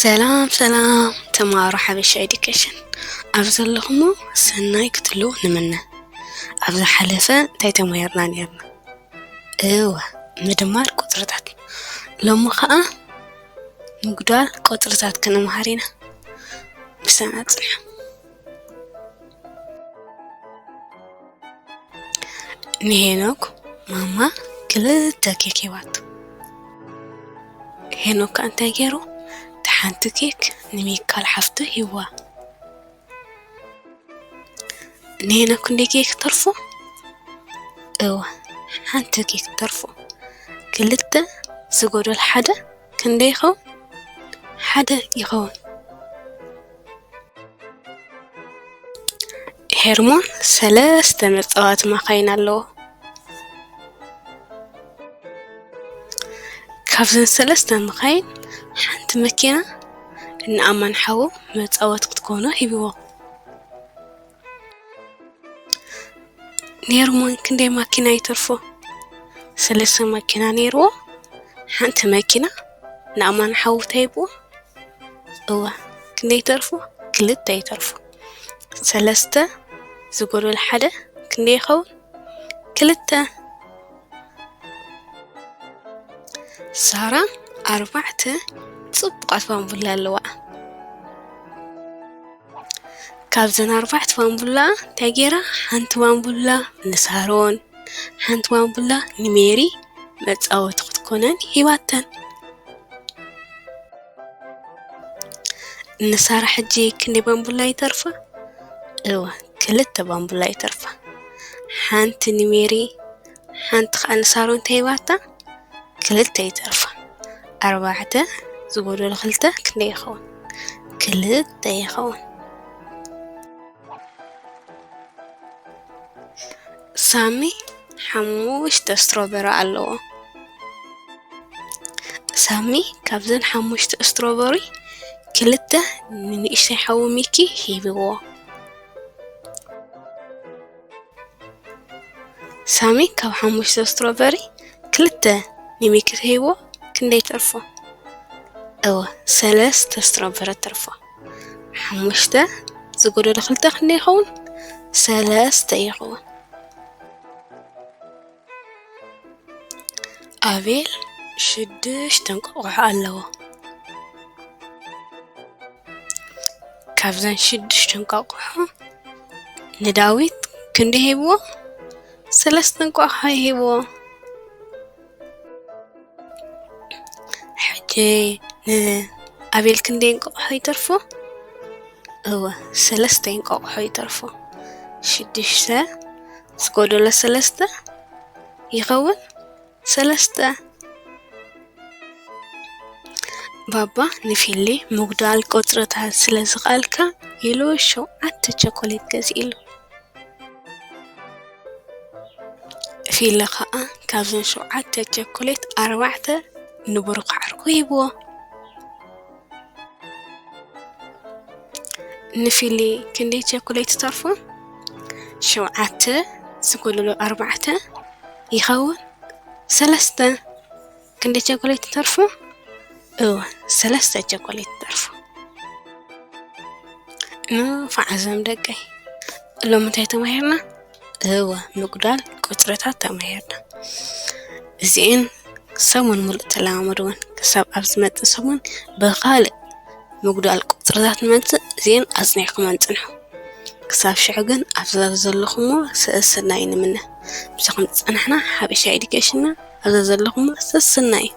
ሰላም ሰላም ተማሃሮ ሓበሻ ኤዱኬሽን፣ ኣብ ዘለኹሞ ሰናይ ክትህልዉ ንምነ። ኣብ ዝሓለፈ እንታይ ተማሂርና ነርና? እወ፣ ምድማር ቁጽርታት። ሎሚ ኸኣ ምጉዳል ቁጽርታት ክንምሃር ኢና። ምሳና ጽንሑ። ንሄኖክ ማማ ክልተ ኬክ ሂባቶ። ሄኖክ ከኣ እንታይ ገይሩ? እታ ሓንቲ ኬክ ንሚካል ሓፍቱ ሂብዋ። ንሄኖክ ክንደይ ኬክ ተርፎ? እወ፣ ሓንቲ ኬክ ተርፎ። ክልተ ዝጎደሎ ሓደ ክንደይ ይኸውን? ሓደ ይኸውን። ሄርሞን ሰለስተ መጻወቲ መኻይን ኣለዎ። ካብዘን ሰለስተ መኻይን ሓንቲ መኪና ንኣማን ሓዉ መጻወቲ ክትኮኖ ሂብዎ። ኔርሞን ክንደይ ማኪና ይተርፎ? ሰለስተ ማኪና ኔርዎ። ሓንቲ መኪና ንኣማን ሓዉ ተሂብዎ። እወ፣ ክንደይ ይተርፎ? ክልተ ይተርፎ። ሰለስተ ዝጎደሎ ሓደ ክንደይ ይኸውን? ክልተ። ሳራ ኣርባዕተ ጽቡቓት ባምቡላ ኣለዋ። ካብዘን ኣርባዕተ ባምቡላ እንታይ ገይራ? ሓንቲ ባምቡላ ንሳሮን፣ ሓንቲ ባምቡላ ንሜሪ መጻወቲ ክትኮነን ሂባተን። ንሳራ ሕጂ ክንደይ ባምቡላ ይተርፋ? እወ፣ ክልተ ባምቡላ ይተርፋ። ሓንቲ ንሜሪ፣ ሓንቲ ኸኣ ንሳሮን ተሂባታ፣ ክልተ ይተርፋ። ኣርባዕተ ዝጎደሎ ክልተ ክንደይ ይኸውን? ክልተ ይኸውን። ሳሚ ሓሙሽተ ስትሮበሪ ኣለዎ። ሳሚ ካብዘን ሓሙሽተ ስትሮበሪ ክልተ ንንእሽተይ ሓዉ ሚኪ ሂብዎ። ሳሚ ካብ ሓሙሽተ ስትሮበሪ ክልተ ንሚኪ ሂብዎ፣ ክንደይ ተርፎ? እወ፣ ሰለስተ ስትሮበሪ ተርፎ። ሓሙሽተ ዝጎደሎ ክልተ ክንደይ ይኸውን? ሰለስተ ይኸውን። ኣቤል ሽዱሽተ እንቋቑሖ ኣለዎ። ካብዘን ሽዱሽተ እንቋቑሖ ንዳዊት ክንደይ ሂብዎ? ሰለስተ እንቋቑሖ ሂብዎ። ሕጂ ንኣቤል ክንደይ እንቋቑሖ ይተርፎ? እወ፣ ሰለስተ እንቋቑሖ ይተርፎ። ሽዱሽተ ዝጎደሎ ሰለስተ ይኸውን ሰለስተ። ባባ ንፊሊ ምጉዳል ቁጽርታት ስለ ዝኸኣልካ ኢሉ ሸውዓተ ቸኮሌት ገዚእሉ። ፊሊ ኸኣ ካብዘን ሸውዓተ ቸኮሌት ኣርባዕተ ንብሩኽ ዓርኩ ሂብዎ። ንፊሊ ክንደይ ቸኮሌት ተርፎ? ሸውዓተ ዝጎደሎ ኣርባዕተ ይኸውን ሰለስተ። ክንደይ ቸኮሌት ተርፎ? እወ፣ ሰለስተ ቸኮሌት ተርፎ። ንፋዓዘም ደቀይ፣ ሎሚ እንታይ ተማሂርና? እወ፣ ምጉዳል ቁጽርታት ተማሂርና። እዚኤን ሰሙን ሙሉእ ተለማመድወን። ክሳብ ኣብ ዝመጽእ ሰሙን ብኻልእ ምጉዳል ቁጽርታት ንመጽእ፣ እዚኤን ኣጽኒዕኩመን ጽንሑ። ክሳብ ሽዑ ግን ኣብዛ ዘለኹሞ ሰሰናዩ ንምነ። ምሳኹም ዝጸናሕና ሓበሻ ኤዱኬሽንና፣ ኣብዛ ዘለኹሞ ሰሰናዩ።